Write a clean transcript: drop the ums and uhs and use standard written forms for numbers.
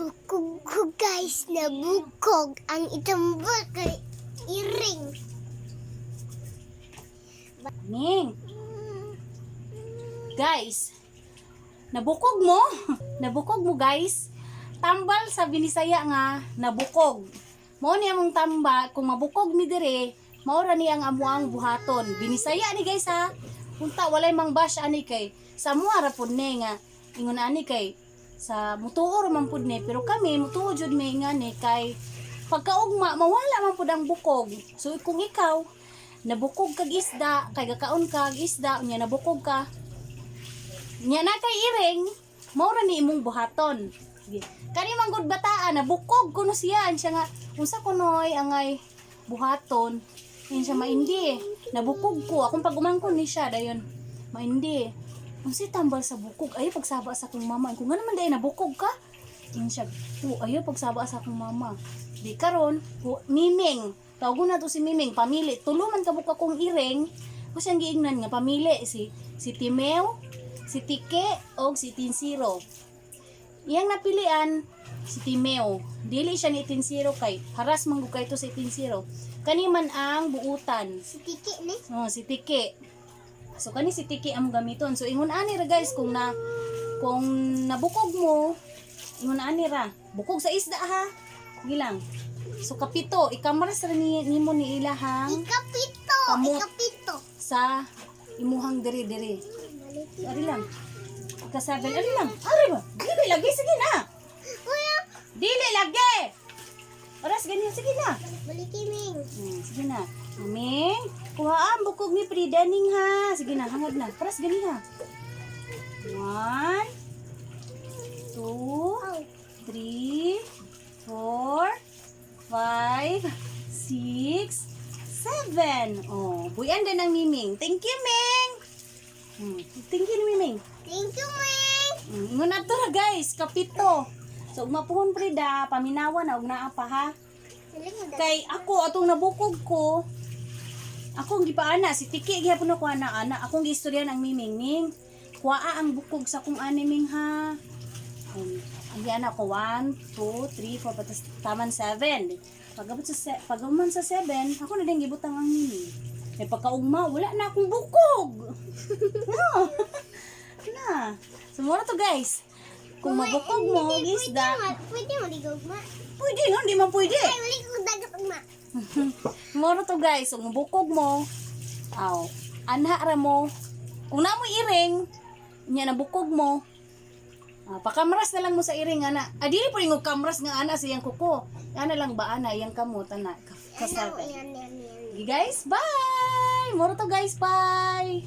Bukog ko, guys, nabukog ang itambal kay iring. Ming, guys, nabukog mo. Nabukog mo, guys. Tambal sa Binisaya nga nabukog. Mao ni among tamba kung mabukog mi dire, mao ra ni ang amuang buhaton. Binisaya ni, guys, ha. Unta walay mang bash ani kay sa amuha ra pud ni nga ingon ani kay sa mutuo ra man pud ni, pero kami mutuo jud mi nga ni kay pagkaugma mawala man pud ang bukog. So kung ikaw nabukog kag isda, kay gakaon kag isda, unya nabukog ka, nya na kay iring, mao ra ni imong buhaton. Sige. Kani man gud bataan, nabukog kuno siya, an siya nga unsa kunoy angay buhaton. Yun siya maindi. Nabukog ko akong pagumangkon ni siya dayon. Maindi. Unsa tambal sa bukog? Ayo pagsaba sa akong mama. Kung nga naman dayon nabukog ka. Yun siya, oh, ayo pagsaba sa akong mama. Di karon, oh, Miming. Tawagon na to si Miming, pamili. Tulo man kabuk akong iring. Ko siyang giingnan nga pamili si si Timeo, si Tike og si Tinsiro. Iyang napilian si Timeo. Dili siya ni Tinsiro kay haras man gud kay to si Tinsiro. Kani man ang buutan. Si Tiki ni. Oh, si Tiki. So kani si Tiki ang gamiton. So ingon ani ra, guys, kung nabukog mo, ingon ani ra. Bukog sa isda ha. Sige lang. So kapito, ikamras ra ni nimo ni ilahang Ikapito, Kamot. ikapito. Sa imuhang diri-diri. Ari lang. Ika 7, ari lang. Ari ba? Dili lagi, sige na. Kuya, Dili lagi. Oras ganyan, sige na. baliki, Ming. Sige na. Ming, kuha ang bukog ni Frida ning ha. Sige na, hangad na. Paras gani ha. One, two, Oh, three, four, five, six, seven. Oh, buyan din ang Miming. Thank you, Ming. Thank you, Miming. Thank you, Ming. Ngunat to ra, guys, kapito. So, ugma puhon, Frida, paminawa na og naa pa ha. Dali mo dali. Kay ako atong nabukog ko, akong gipaana si Tiki gihapon ako ana ana akong giistorya ang Miming, "Ming, kuaa ang bukog sa akong ani, Ming, ha." Ang giana ko 1 2 3 4 patas taman 7. Pagabot sa pagaman sa 7, ako na din gibutang ang Miming. Kay pagkaugma wala na akong bukog. No na. So mura to, guys, kung mabukog mo og Hindi, isda. pwede maligog ma. Pwede no, di man pwede. Ay, maligog dagat ma. Moro to, guys, kung bukog mo, aw, anha ra mo. Kung na mo iring, nya nabukog mo, ah, pakamras na lang mo sa iring ana. Ah, dili po rin kamras nga ana sa iyang kuko. Ana lang ba ana iyang kamot ana. Ano, Kasabi. yan, yan, yan. Okay, guys, bye! Moro to, guys, bye!